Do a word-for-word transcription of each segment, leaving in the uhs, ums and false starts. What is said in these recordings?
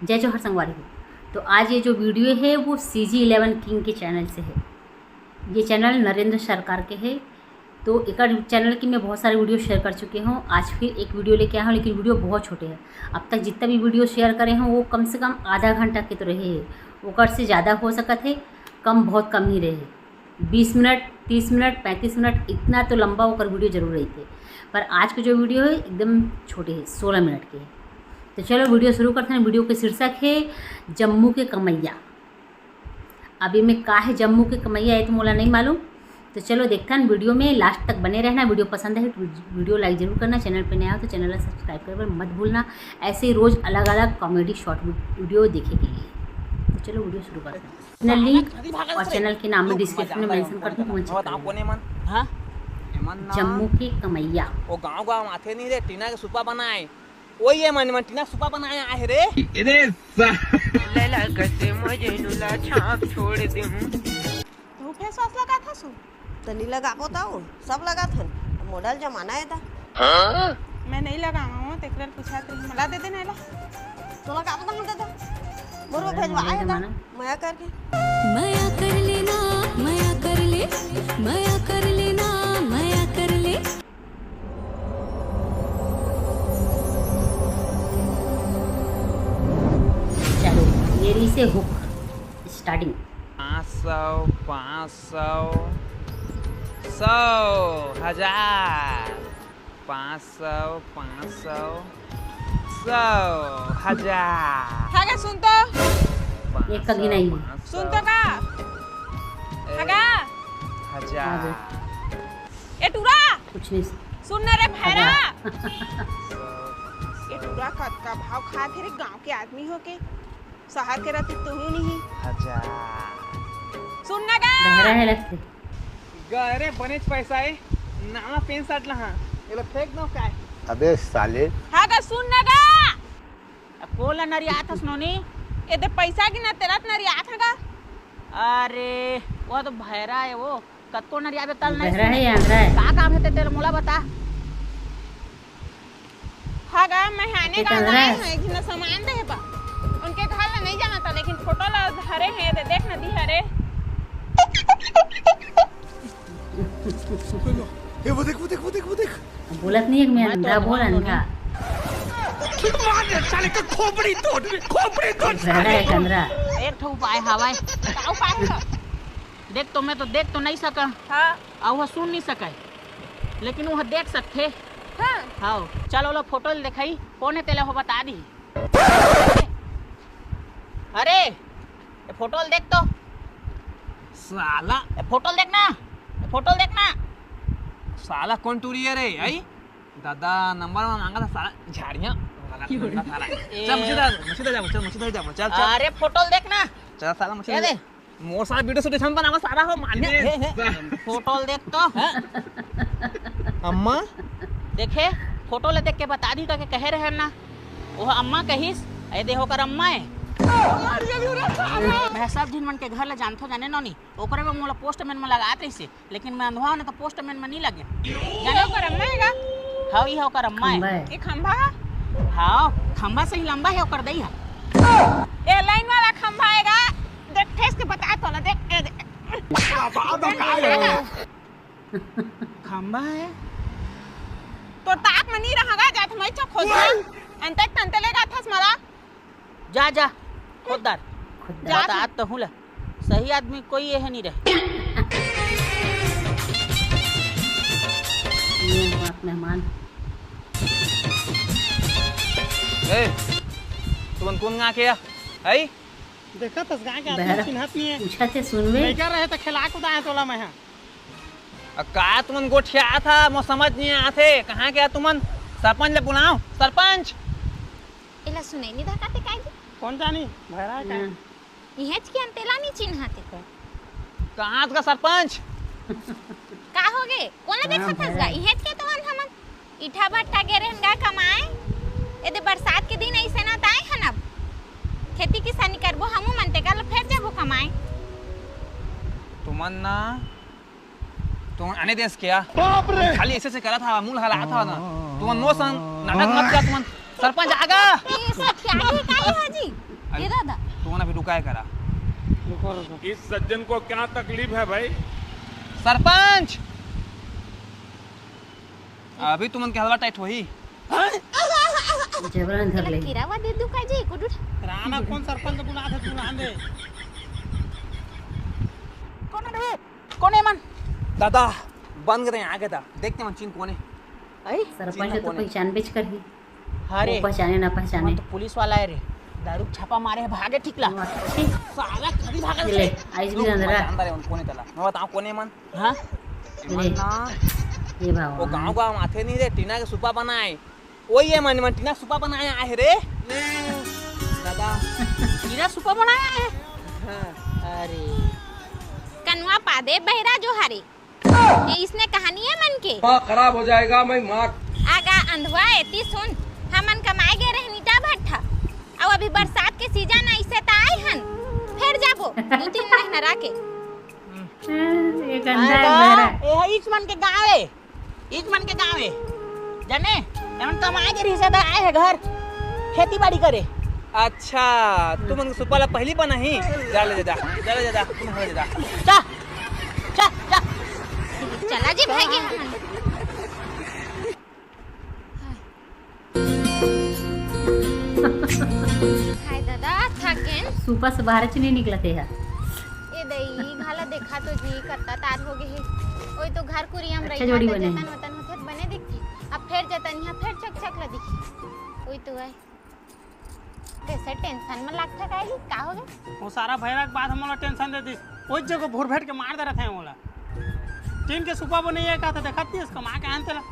जय जोहार संगवारी हो। तो आज ये जो वीडियो है वो सी जी इलेवन किंग के चैनल से है। ये चैनल नरेंद्र सरकार के है। तो एकर चैनल की मैं बहुत सारे वीडियो शेयर कर चुके हूँ, आज फिर एक वीडियो लेके आया हूँ, लेकिन वीडियो बहुत छोटे हैं। अब तक जितना भी वीडियो शेयर करे हूँ वो कम से कम आधा घंटा के तो रहे है, ओकर से ज़्यादा हो सकत है, कम बहुत कम ही रहे, बीस मिनट, तीस मिनट, पैंतीस मिनट, इतना तो लंबा ओकर वीडियो जरूर रही थे। पर आज के जो वीडियो है एकदम छोटे है, सोलह मिनट के है। तो चलो वीडियो शुरू करते हैं। वीडियो के शीर्षक है जम्मू के कमैया। अब ये में का है जम्मू के कमैया, ये तो मोला नहीं मालूम। तो चलो देखते हैं वीडियो में, लास्ट तक बने रहना। वीडियो पसंद है तो वीडियो लाइक जरूर करना, चैनल पे नया हो तो चैनल ला सब्सक्राइब करे बर मत भूलना, ऐसे ही रोज अलग अलग कॉमेडी शॉर्ट वीडियो देखे के लिए। तो चलो वीडियो शुरू करते हैं। चैनल लिंक और चैनल के नाम में डिस्क्रिप्शन में मेंशन कर दूँ, तुम चेक कर लेना। हाँ? जम्मू के कमैया। वो गांव गांव आथे नहीं रे, टीना के सुपा बनाए। वही है मन, मन टीना सुपा बनाए आए रे। लैला कसे मजनू ला छाप छोड़ देहूं। तू फेस वॉश लगाथस? त नी लगाबो त अउ सब लगाथन। मॉडल जमाना हे त। मैं नहीं लगावा हूँ, तेकरे पूछा तो मला दे देना ला। तो लगाबो त दे दे। मोर वो भेजवा आए त। मया करके। मया कर लेना, मया कर ले, मया कर लेना, मया कर ले। चलो, मेरी से हुक स्टार्टिंग। पाँच सौ, पाँच सौ, सौ, हजार, पाँच सौ, पाँच सौ, सौ, हजार। हाँ का सुन तो? पाँच सौ, एक कभी नहीं। पाँच सौ, सुन तो का? ए, हाँ का? हजार। ए टूरा, कुछ नहीं। सुन ना रे भैरा। हजार। ए टूरा, कतका भाव खात हे रे गांव के आदमी होके। शहर के रहती तू ही नहीं। अच्छा। सुन ना गा। बहरा है लगते। गा रे, बनेच पैसा है, नवा पेन शर्ट लहा, एला फेंक दो काय? अबे साले। हाँ गा, सुन ना गा। अब कोला नरियात हस नोनी? ए दे पैसा की ना तेरा नरियात है गा। अरे, वो तो भैरा है वो। कतको नरियाबे तल नहीं बहरा है सुने। या अंधरा है? का काम है ते तेरे मोला बता। हाँ गा, मैं हाने का आए हैं, एक झन सामान दे बा। उनके घर ला नहीं जाना था, लेकिन फोटो ला धरे हैं, दे देख नदी हरे। ए, वो देख, वो देख, वो देख, वो देख। बोलत नहीं है, मैं अंधा बोल, अंधा। मार दे साले का खोपड़ी तोड़, खोपड़ी तोड़ बहरा है साले। अंधरा। एक ठो उपाय हवाए। का उपाय है? देख तो, मैं तो देख तो नहीं सका। हाँ। अउ वो सुन नहीं सका, लेकिन वो देख सकथे। हाँ। हाँ, चल ओला फोटो ल देखाई, कौन है तेला हो बता दी। अरे, ये फोटो ल देख तो। साला। ये फोटो ल देख ना, ये फोटो ल देख ना। साला कौन टूरी है रे, आई? दादा, नंबर में मांगा था साला, झाड़ियाँ। साला, साला। ए। चल, मछली धर, मछली धर जा, चल, मछली धर जा, चल, चल। अरे, फोटो ल देख ना। चल, साला, मछली ये धर। दे। मोर सारा वीडियो से टेंशन बनावा सारा हो मान्य। हे, हे। फोटो ल देख तो। हाँ? अम्मा? देखे, फोटो ल देख के बता दी, कहे रहे ना। वो अम्मा कहिस, ए दे होकर अम्मा है। मैं सब झिन मन के घर ले जानथो जाने नोनी, ओकरे में मोला पोस्टमैन में लगात रहिसे, लेकिन मैं अंधवा होने तो पोस्टमैन में नहीं लगे। जाने ओकर अम्मा है का? हाँ, ये ओकर अम्मा है। खंभा है। ये खंभा है? हाँ, खंभा से ही लंबा है ओकर दई है। ये लाइन वाला खंभा है का? देख, ठेस के बता तो ना, देख, ए, देख। खंभा है। तोर ताक में नहीं रहा गा, जात मैं चो खोज ले। अंते तंते ले जाथस मला। जा, जा, खोददार। खोददार। जा बता तू। तो हूँ ला। सही आदमी कोई ये है नहीं रहे। ये बात मेहमान। ए, तुमन कौन गा के या? आई? देखत हस गाय के आदमी बहरा चिन्हत नहीं है। पूछा थे सुनवे। लइका रहे त खेला कुदा है तोला मैं हा। अ, का तुमन गोठियात हा? मोर समझ नहीं आथे। कहाँ के तुमन? सरपंच ले बुलाओ, सरपंच। एला सुनई नहीं देखाते काय जी? कौन जानी? भैरा है काय? हाँ। इहेच के अंतेला नहीं चिन्हाते को। कहाँ का सरपंच? का हो गे? कोन ला हाँ, देखत हस गा? भैरा। इहेच के तो हन हमन। इठा भट्टा गे रहन गा कमाए। एदे बरसात के दिन अइसे ना ताए हन अब। खेती किसानी करबो हमू मन, तेकर ले फेर जाबो कमाए। तुमन ना, तुमन आने देश के आ? बाप रे! खाली ऐसे से करत हवा, मुंह हलात हवा ना। तुमन नो सन, नाटक मत कर तुमन। सरपंच आगा। ए, सठिया के काई हो जी? तू काय करा? रुको, रुको। इस सज्जन को क्या तकलीफ है भाई? सरपंच, अभी तुमन के हलवा टाइट होही। जबरन धर ले। किरावा दे दू का जी, कुडू। राना कौन सरपंच बुला दे, तू रहन दे। कौन है रे? कौन है मन? दादा, बंद करे आगे दा। देखते मन चिन कौन है। आई? सरपंच चिन्ह तो कौन है? पहचान बेच कर ही। अरे, वो पहचाने ना पहचाने। मन तो पुलिस वाला है रे। दारू छापा मारे है, भागे ठीक ला। वाह। साला कभी भागे ले, नहीं। आइज भी रुक, मैं अंदर आ। जानता रे, कौन है तला। मैं बताऊं कौन है मन? हाँ? ले। मन ना। ये बाबा। वो गांव गांव आथे नहीं रे, टीना के सुपा बनाए। वही है मन, मन टीना सुपा बनाया है रे। दादा। टीना सुपा बनाया है? हाँ। अरे। कनवा पादे बहरा जो हरे। ये इसने कहानी है मन के। दिमाग खराब हो जाएगा, मैं माँ। आगा अंधवा एती सुन, हमन कमाए गए रहन ईटा भट्ठा। अब अभी बरसात के सीजन है, इसे त आए हन। फिर जाबो, दो तीन महीना रह के। ये गंदा है अरे, बहरा। ये है इस मन के गाँव है, इस मन के गाँव है। जाने, हमन कमाए गए रही से त आए है घर, खेती बाड़ी करे। अच्छा, तुमन के सुपा ला पहली बना ही। जा ले जा, जा ले जा, तुम ले जा। जा। चा, चा। चला जी भाई के हमन। हाय दादा, थक गेन। सुपा से बाहर च नहीं निकलत हे। ए दई, घाला देखा तो जी, कत्ता तार हो गे हे। ओई तो घर कुरिया म अच्छा रहिहा जोड़ी त बने हे। जतन वतन होथे त बने दिखथे। अब फेर जतन इहाँ फेर चक चक ला दिखही। ओई तो आय। कैसे टेंशन में लागथे का ही? का हो गए? वो सारा भैरा के बाद हम ओला टेंशन दे दिस। ओई जगह भुर भेट के मार दे रथे ओला। टीन के सुपा बनइया का त देखत नहीं, कमा के आन तेला।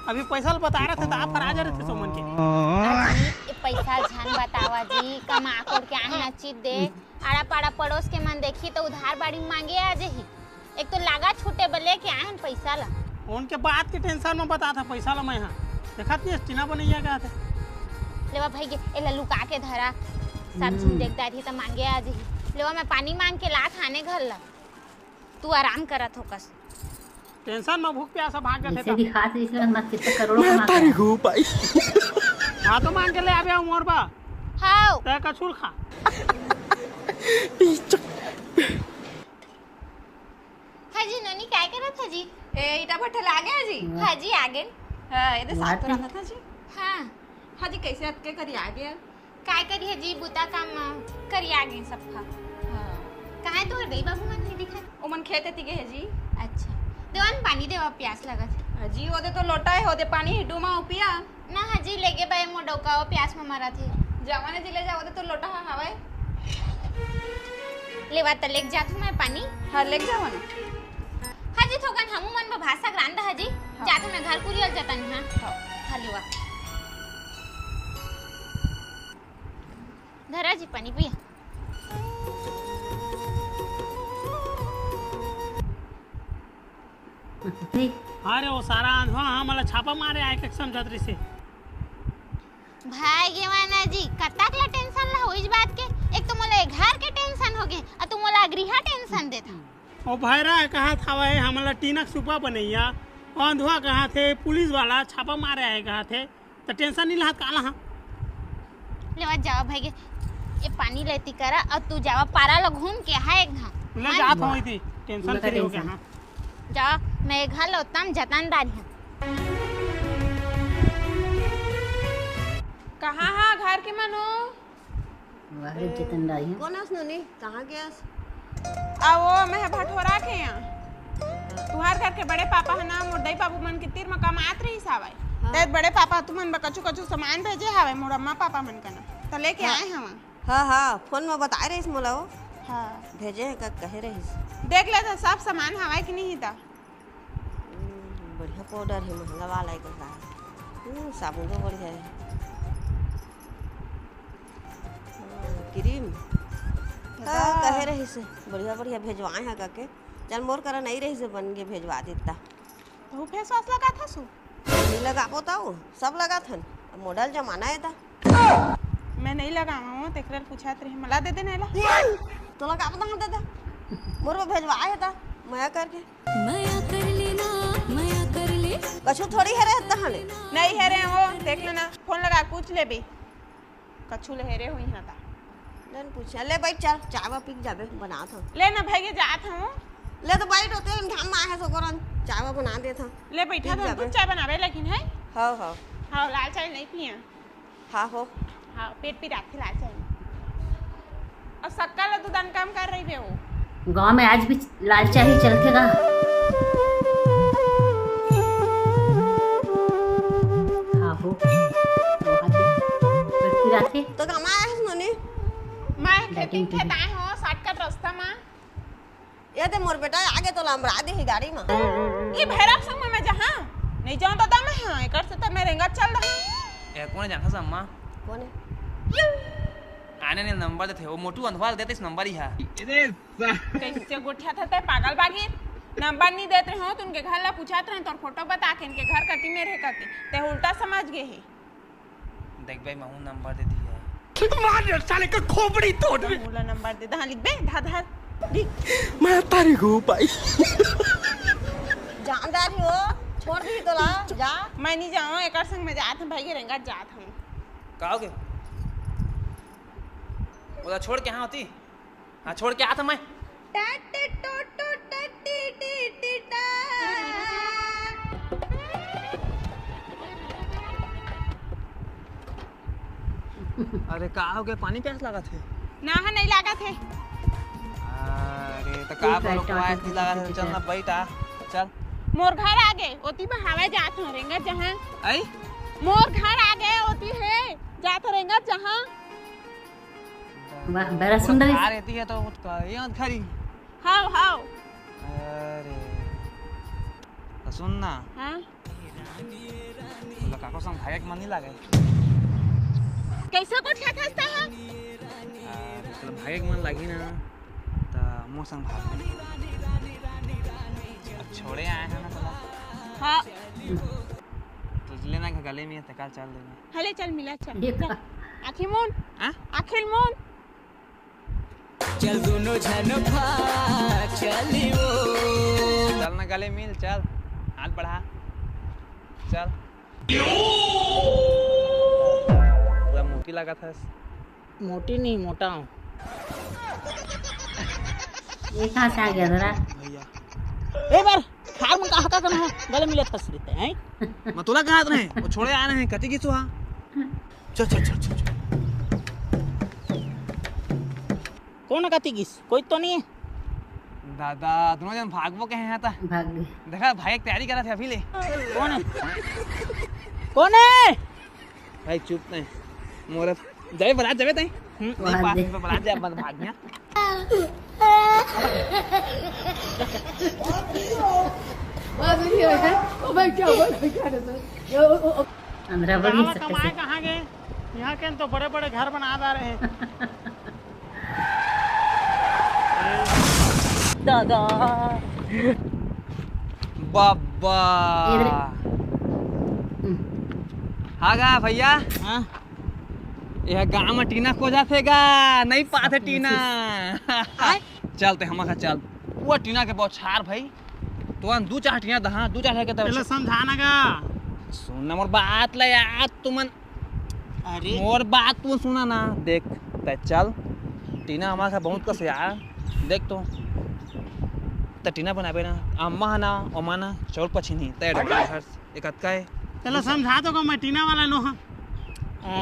अभी पैसा ल बता रहे थे त आप पर आ जा रहे थे सोमन के। अजी, ये पैसा झन बतावा जी, कमा कोड़ के आए ना चीज दे। आड़ा पाड़ा पड़ोस के मन देखी त उधार बाड़ी मांगे आ जही। एक तो लागा छूटे बर लेके आए हन पैसा ला। उनके बात के टेंशन में बता था पैसा ला मैं हाँ। देखत नहीं टीना बनइया का थे। लेवा भाई गे, एला लुका के धरा। सब झिन हम्म। देखदार ही त मांगे आ जही। लेवा मैं पानी मांग के लात हाने घर ला। तू आराम करत हो कस। टेंशन में भूख प्यास भाग गए इसे थे दिखा से इसलिए मत कितना करोड़ों मैं कमा तारी के। हूँ भाई। हाँ तो मांग के ले आबे मोर बा। हाओ। तय कछुल खा। हाँ जी, नोनी, काय करत ह जी? ए, ईटा भट्ठा ला आगे ह जी? हाँ जी, आगे। हाँ, एदे साग तो रांधत ह जी? हाँ। हाँ जी, कैसे अतके करी आगे? काय करी ह जी, बुता काम म करी आगे सब खा। हाँ। कहाँ है तोहर दई बाबू मन नहीं दिखा? ओमन खेत एती गे ह जी। अच्छा। देवन पानी देवा, प्यास लगत है। हाँ जी, ओदे तो लोटा है, ओदे पानी डूमा हो पिया। ना हजी, लेगे बे मोर डौका, ओ प्यास म मरत हे। जावा ना जी, ले जावा, तो लोटा हा हवय। लेवा त लेग जात हूँ मैं पानी। हाँ, लेग जावा ना। हजी, थोकन हमू मन ब भाषा ग्रांड हजी। हाँ। जात हूँ मैं घर कुरियल जतन, हाँ। हाँ। हाँ, लेवा। धरा जी पानी पिया। अरे, वो सारा आंधवा हा, मला छापा मारे आए के समझत रहिसे। भाई गेवाना जी, कतक ला टेंशन ला हो इस बात के? एक तो मोला ए घर के टेंशन हो गे, अउ तू मोला गृह टेंशन देत हव। ओ भैरा कहा था वह, हमला टीनक सुपा बनैया, आंधवा कहा थे, पुलिस वाला छापा मारे आए कहा थे। त टेंशन नहीं लहत काला, हाँ। लेवा जावा भाई के, ये पानी लेती करा, अउ तू जावा पारा लो घूम के, हाँ, एक घाम। ले हाँ, जात हूँ, इती टेंशन फ्री हो गया, हाँ। जा, मैं घर लो तम जतन दारी हूँ। कहाँ हा घर के मनो? वाह रे, जतन दारी हूँ। कोन अस नोनी? कहाँ गेस? आ वो, मैं ह भटोरा के यहाँ। तुहार घर के बड़े पापा ह ना, मोर दई बाबू मन के तीर म कमात रहिस हावय। हाँ। ते बड़े पापा तुमन बर कछु कछु सामान भेजे हावय, मोर अम्मा पापा मन कना। त लेके हाँ। आए हवं। हाँ, हाँ, फोन म बताए रहिस मोला वो। हाँ। भेजे हे का कहे रहिस। देख ले त सब सामान हावय कि नहीं त। हम्म, बढ़िया पाउडर हे, महंगा वाला हे कहा। हम्म, साबुन तो बढ़िया हे। हाँ, क्रीम। हाँ, हाँ। कहे रहिस, बढ़िया बढ़िया भेजवाए हा कके। चल, मोर करा नहीं रहिस, बन के भेजवा देता। तहू फेस वाश लगाथस? नहीं लगाबो त, सब लगाथन। अब मॉडल जमाना हे त। मैं नहीं लगावा हूँ, तेकरे पूछत रही, मला दे देना एला। तो लगाबो त दे दे। मोर बर भेजवाए हे त, मया करके। मया कर लेना, मया कर ले। कछु थोड़ी हे रे तहने। नहीं हे रे वो, देख लेना, फोन लगा पूछ लेबे। कछु ले हे रे हुई हाँ ता। नन पूछा, ले बइठ, चल, चाय वा पी के जाबे, बनात हंव। ले ना भइगे, जात हंव। ले तो बइठ, ओते घाम में आहे सो करन, चाय वा बना देत हंव। ले बइठा, पी के जाबे। दूध चाय बनाबे लेकिन है। हव, हव। हव, लाल चाय नइ पिया। हाँ हो। हाँ, पेट पिराथे लाल चाय में। अउ सक्कर ला दूध अन कम कर रही बे वो। गांव में आज भी लाल चाय ही चलथे गा। हाँ हो। वहाँ के पेट पिराथे। तो कमाए है नोनी? मैं खेत में आए हो, shortcut रास्ता में। ये ते मोर बेटा आगे तो लमरा दे ही गाड़ी में। ये भैरव संग में मैं जहाँ नहीं जाऊँ दादा मैं, हाँ, एकर से तो मैं रेंगत चल रहा। ये कोन जानथस अम्मा? कोन है? आने ने नंबर देथे, वो मोटू अंधवा देथे इस नंबर ही है। कैसे गोठियाथस ते पागल बागी? नंबर नहीं देत रहे हो, तो उनके घर ला पूछत रहे, तोर फोटो बता के इनके घर कती में रहे करके, ते उल्टा समझ गए ही। देख भाई, महू नंबर दे दिया। मार साले का खोपड़ी तोड़। मोला नंबर दे, धा लिख बे, धा, धा, लिख। मैं तारी गो भाई। जानदार ही हो, छोड़ दी तोला, जा। मैं नहीं जाऊँ, एकर संग में जात हूँ भाई, के रेंगत जात हूँ। का हो गए? ओला छोड़ के हाँ होती? हाँ, छोड़ के आत हूँ मैं। टट्टी टोटो टट्टी टी टी टा। अरे, का हो गए? पानी प्यास लागत है? ना, हाँ, नहीं लागत है। अरे, तो का करो, कोई ऐसी लागत है? चल ना, बैठ आ, चल। मोर घर आगे, ओती में हवा जात हो, रेंगत जहाँ। आई? मोर घर आगे, ओती है, जात हो, रेंगत जहाँ। वाह, बड़ा सुंदर है। आ रहती है तो कुछ कहिए मत खरी। हाव, हाव। अरे, तो सुन ना। हाँ? तोला काको संग भागे के मन नहीं लागे? कैसे गोठियाथस ते हा? अरे, तोला भागे के मन लागी ना, तो मोर संग भाग। अब छोड़े आए हैं ना तोला। हाँ। तो लेना के गले में, तो कल चल देना। हले चल मिला चल। देखा। आखिर मोन। हाँ? आखिर मोन। चल दोनों झन भाग चली वो। चल ना गले मिल, चल। हाथ बढ़ा। चल। पूरा मोटी लागत हस। मोटी नहीं, मोटा हूँ। ये कहाँ से आ गया जरा? भैया। ए बार खार में कहाँ का करना है? गले मिले फंस रहते हैं। मैं तोला कहत रहे, वो छोड़े आ रहे हैं, कति की सुहा। चल, चल, चल, चल, चल। कौन कति गिस? कोई तो नहीं है? दादा, दोनों जन भागबो के हैं त। भाग गए। देखा, भाई एक तैयारी करत है अभी ले। कौन है? कौन है? भाई चुप नहीं। मोरा जाए बरात जावे तई। हम्म। नहीं पास में बरात जाए, बंद भाग गया। बस ये है। ओ भाई, क्या हुआ? क्या हुआ? ओ, ओ, ओ। अंधरा बड़ी साला सकते कमाए से। कहाँ गए? यहाँ के तो बड़े-बड़े घर बना जा रहे हैं। दादा। बाबा। इधर। हम्म। हाँ गा भैया। हाँ? यह गांव में टीना खोजा थे गा, नहीं पाते टीना। आय? चलते हम का चल। वो टीना के बौछार भाई। तो दू चार टीना दहा, दू चार के तो एला समझाना गा। सुन ना मोर बात ले यार, तुमन अरे। मोर बात तू सुना ना, देख, तै चल, टीना हमारे साथ बहुत कस यार, देख तो, त टीना बनाबे ना, अम्मा ना, ओमा ना, चौर पछी नहीं, तै डोबा घर, एक अतका है। चलो समझा दो को मैं टीना वाला नो हाँ।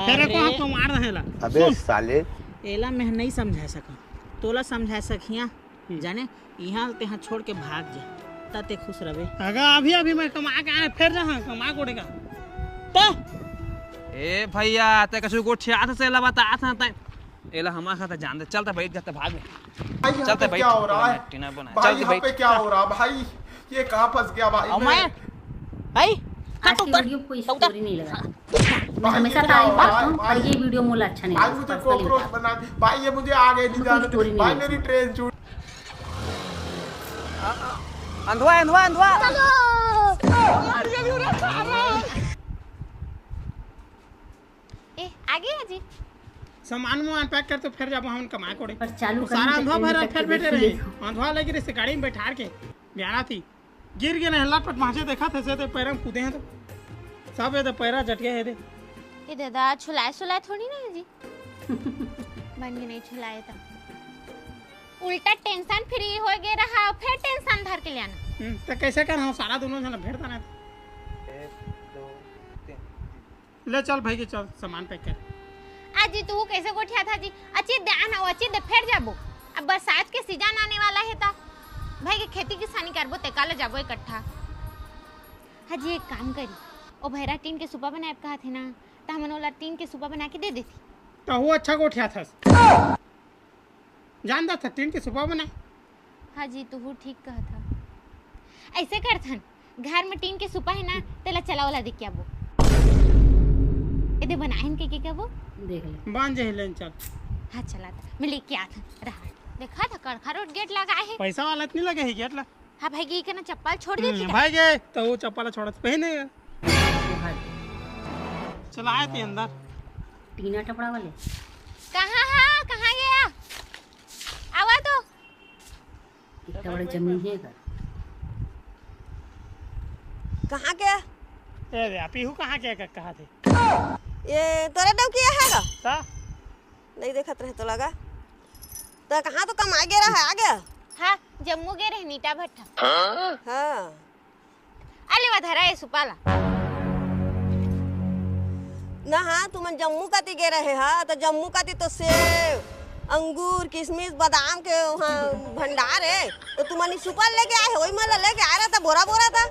तेरे को अरे। हमको मार रहेला। अबे सुन। साले। एला मैं नहीं समझा सका, तोला समझा सकिया। हम्म। जाने, इहाँ तेहा छोड़ के भाग जा, त ते खुश रहे। अगर अभी, अभी मैं कमा के आए, फिर जा, हाँ, कमा कोड़े का। त? ए भैया, ते कछु गोठियात से एला बतात ना, ते एला हमारे साथ जान दे। चल, ते बैठ जा, ते भाग ले। भाई, यहाँ चल, ते पे बैठ, क्या हो रहा है? टीना बना। भाई, चल, ते यहाँ बैठ। पे क्या हो रहा, भाई? ये कहाँ फंस गया, भाई, अब मैं? मैं, भाई, आज की वीडियो कोई स्टोरी नहीं लगा। मैं हमेशा तारीफ करता हूँ, पर ये वीडियो मोला अच्छा नहीं लगा, personally बता। भाई, मुझे कॉकरोच बना दी। भाई, ये मुझे आगे नहीं जाने दे। भाई, मेरी ट्रेन छूट। अंधवा, अंधवा, अंधवा। ए, आगे है जी। सामान वामान पैक कर तो फिर जब हम कमा कोड़े। पर चालू वो सारा अंधवा भरा फिर बैठे रहे। अंधवा लगे रहे से गाड़ी में बैठार के। ग्यारह थी। गिर गे ना, लटपट माचे देखा थे, से ते पैरा में कूदे हैं तो। सब ये तो पैरा जट गए हैं दे। ए दादा, छुलाए सुलाए थोड़ी ना है जी। बन के नहीं छुलाए त उल्टा टेंशन फ्री हो गए रहा, फिर टेंशन धर के ले आना। हम्म, तो कैसे कर हम सारा दोनों जना भेड़ ताना। एक, दो, तीन। ले चल भाई के चल, सामान पैक कर। आज जी तू कैसे गोठिया था जी, अच्छी ध्यान हो, अच्छी दे फिर जाबो। अब बरसात के सीजन आने वाला है ता भाई के खेती किसानी करबो ते काले जाबो इकट्ठा। हाँ जी एक काम करी, ओ भैरा टीन के सुपा बनाए कहा थे ना, तो हमन ओला टीन के सुपा बना के दे देती। तो वो अच्छा गोठिया था। जान दा था टीन के सुपा बनाए। हाँ जी तू ठीक कहा था। ऐसे कर थन, घर में टीन के सुपा है ना, तेला चला वाला देख के आबो। एदे बनाहन के के कहबो? देख ले। बांध जे लेन चल। हाँ चला था, मैं लेके आ था। रहा। देखा था कड़खा रोड गेट लगा है। पैसा वाला इतनी लगे है गेट ला। हाँ भाई गई के ना चप्पल छोड़ देती हम्म, था। भाई गए तो वो चप्पल छोड़त पहने। भाई। चला आए थे अंदर। टीना टपड़ा वाले। कहाँ है, कहाँ गया? आवा तो। इतना बड़े जमीन है का? कहाँ गया? ए रे, आप इहू कहाँ गया का कहा थे? ये तोरे डौकी है का? ता? नहीं देखत रहे तो लगा। तो कहाँ तो कमा गया रहा, आ गया? हाँ, जम्मू गए रहे नीटा भट्ठा। हाँ। अले वा धरा ए सुपाला। ना हाँ, तुमन जम्मू कति गे रहे हा, तो जम्मू कति तो सेव, अंगूर, किशमिश, बादाम के वहाँ भंडार है, तो तुमन ई सुपाल लेके आए हो, वही मन ला लेके आए रहता बोरा बोरा था।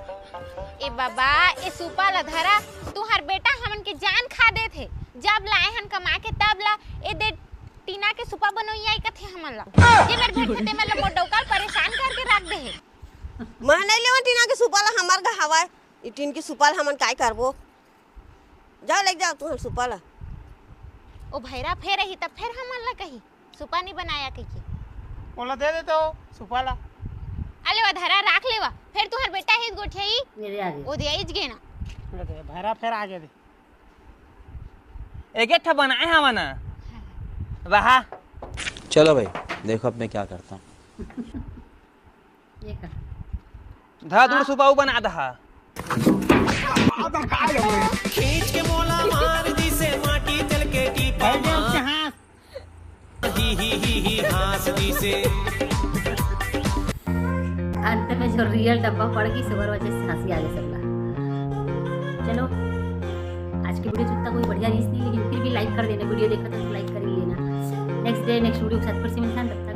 ए बाबा, ए सुपाला धरा, तुहार बेटा हमन के जान खा देथे, जब लाए हन कमा के तब ला, ए दे टीना के सुपा बनोइया कथे हमन ला, जे मेर भेंट ते मेर ला मोर डौका ल परेशान करके रख दे हे। मैं नहीं लेवन टीना के सुपा ला, हमर घर हवाए। ई टीन के सुपा ला हमन काय करबो? जाओ, लेके जाओ तुहर सुपा ला। ओ भैरा फेर रही, तब फेर हमन ला कही, "सुपा नहीं बनाया," कहिके। ओला दे दे तो, सुपा ला। अले वा धरा, राख लेवा, फेर तुहर बेटा हे गोठियाई। मेरे आगे। ओ दे आइज गे ना। अरे, भैरा फेर आगे दे। एक एक ठा बनाए हवा ना। वाह। चलो भाई, देखो अब मैं क्या करता हूँ। ये कर। धा धुड़ सुपाऊ बना दहा। खींच के मोला मार दिसे माटी तेल के टीपा मा। ही ही ही ही हाँस दिसे। अंत में जो रियल डब्बा पड़ गई, सुगर वजह से हंसी आ गई सबला। चलो, आज की वीडियो जितना कोई बढ़िया रीस नहीं, लेकिन फिर भी लाइक कर देना, वीडियो देखा तो लाइक कर ही लेना। नेक्स्ट डे नेक्स्ट वीडियो के साथ फिर से मिलता है, तब तक